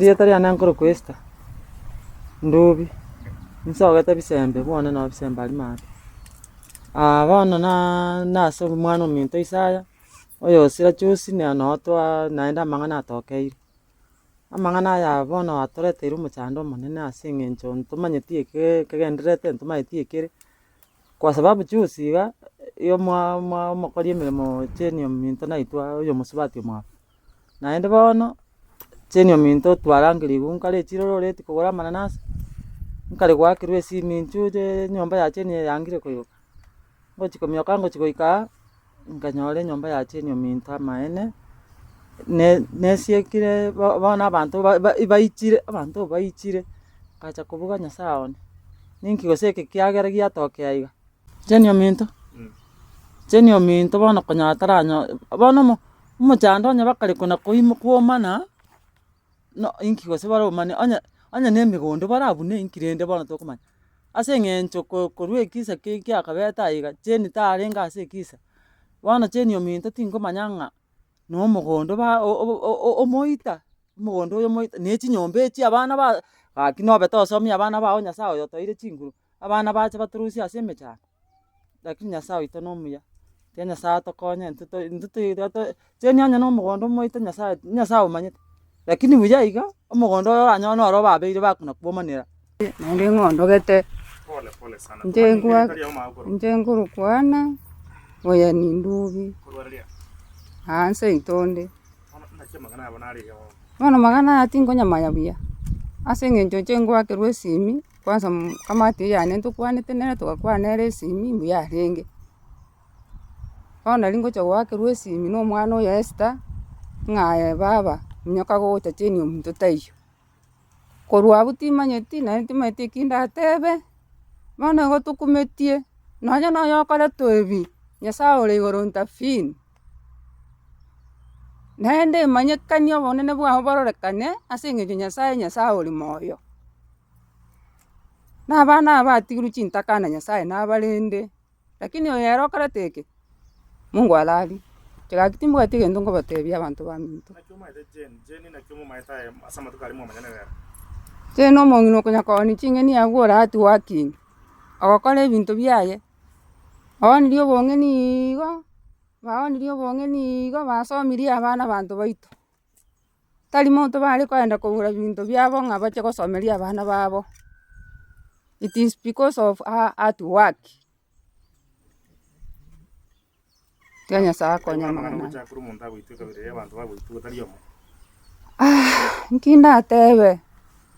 Erieta riane nkorokwa Esther, Ndubi, nsogete bisembe bwane noo bisembe aria maate. Bono na nase omwana ominto Isaya, oyo osira juzi na noo twa naende amang'ana atokeire. Amang'ana aya bono atoreteire omochando omonene ase eng'encho ntomanyeti eke kegendererete ntomanyeti ekere, kwa sababu juzi iga, iga omwa omwa omokori emeremo Jane ominto naitwa oyo omosubati omwabo. Naende bono, Jane ominto twarangerigwe nkare echiro roreti kogora amananasi, nkare goakerwa esimi inchuo enyomba ya Jane eyangire koyoka. Ngochi komioka ngochi goika aa, nkanyora enyomba ya Jane ominto amaene, ne nesiekire bo bono abanto ba ba baichire abanto baichire, ngacha kobuga nyasaye one, ninki gose eke kiagera giatokea iga. Jane ominto, Jane ominto bono konyora taranyo bono omo omochando onye bakare kona koimo kwomana, no inki gose baromane onye onye na emegondo barabune inki rende bono tokomanya. Ase eng'encho ko korwa ekisa ki kiakabete aiga, Jane tarenge ase ekisa, bono Jane ominto tinkomanya ng'a na omogondo ba omoita, omogondo oyo omoita na echinyomba echi abana ba gaki nobe tosomia abana bago nyasaye oyo otoire chinguru. Abana bache batorusie ase emechando, lakini Nyasaye oito nomuya, tiga Nyasaye atokonye intwe to intwe toiga to cheni onye na omogondo omoito Nyasaye Nyasaye omanyete, lakini buya iga, omogondo oyo oranyore noro babeire bakona kwomanera. Naende ng'ondogete, inche nkwa inche nkorokwana Oyani Ndubi, aa nseito onde. Bono amang'ana aya tinkonyamanya buya, ase eng'encho inche ngoakerwa esimi. Kwanza kamati eyane ntokwanete nere togakwana nere esimi mbuya arenge. Bono nari ngocha goakerwa esimi na omwana oyo Esther, ng'a aye baba minyoka gocha Jane ominto taiyo. Korwa abwo timanyeti naende timanyeti eki ndatebe, bono igo tokumetie, nonye na oyokoretwe ebi, Nyasaye ore igoro intervene. Naende emanyekanie obonene bwao bororekane ase eng'encho Nyasaye Nyasaye ore moyo. Na abana aba batigirwe chintakana Nyasaye nabarende, lakini oyo ere okorete eke, Mungu alali. Inche gaki timbwati egento nkobatebia abanto baminto. Jane na omong'ina okonya koonia ching'eni abwo ore hard working, ogokora ebinto biaye, oonirie obong'eni igo, baonirie obong'eni igo, basomirie abana abanto baito. Tari monto bare kogenda kogora binto biabo ng'a bache gosomeria abana babo, it is because of her hard work. Tiga Nyasaye akonye amang'ana aya. Nki ndatebe,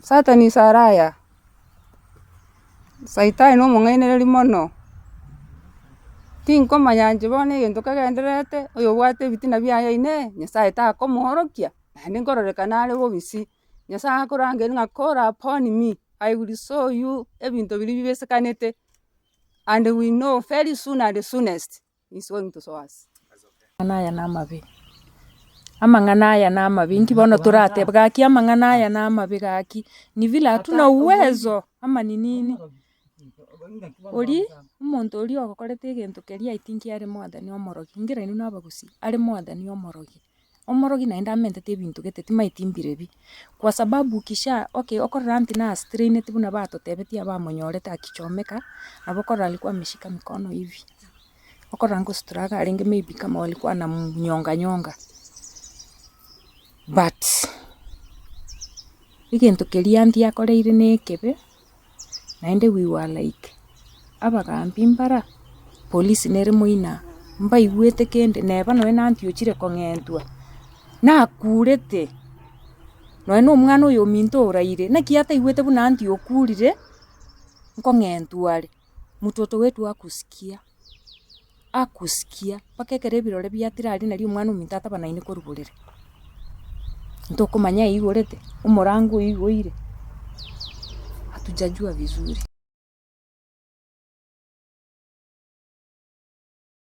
Satan is a liar, saitani na omong'ainereria mono, tinkomanya inche bono egento kegendererete, oyobwate ebitina biaye inee, Nyasaye takomoorokia, naende nkororekana are bobisi, Nyasaye akorangeria ng'a call upon me, I will show you ebinto biria bibesekanete, and we know very soon and soonest. He's going to show us. Amang'ana aya namabe, amang'ana aya namabe, inki bono toratebe gaki amang'ana aya namabe gaki, ni vile hatuna uwezo ama ni nini? Oria, omonto oria ogokorete egento keria I think are more than omorogi, ingira inwe na abagusii, are more than omorogi. Omorogi naende amentete ebinto gete timaeti mbirebi, kwa sababu ukisha okay okorora anti na astraineti buna batotebetie abamonyorete akichomeka, nabo okorora alikuwa ameshika mikono hivi, okorora ngostruggle arenge maybe kama walikuwa wanamnyonga nyonga, but egento keria anti akoreire na ekebe. Naende we were like, abagambi mbara, polisi nere moina, mbaigwete kende, neba nonye na aunty ochire kong'entwa, nakurete, nonye na omwana oyo ominto oraire, naki ataigwete buna aunty okurire, nkong'entwa are, mtoto wetu hakusikia, hakusikia, mpaka ekero ebirore biatire aria nario omwana ominto atabanaine korwa borere. Ntokomanya aigorete, omorango oigoire, hatujajua vizuri.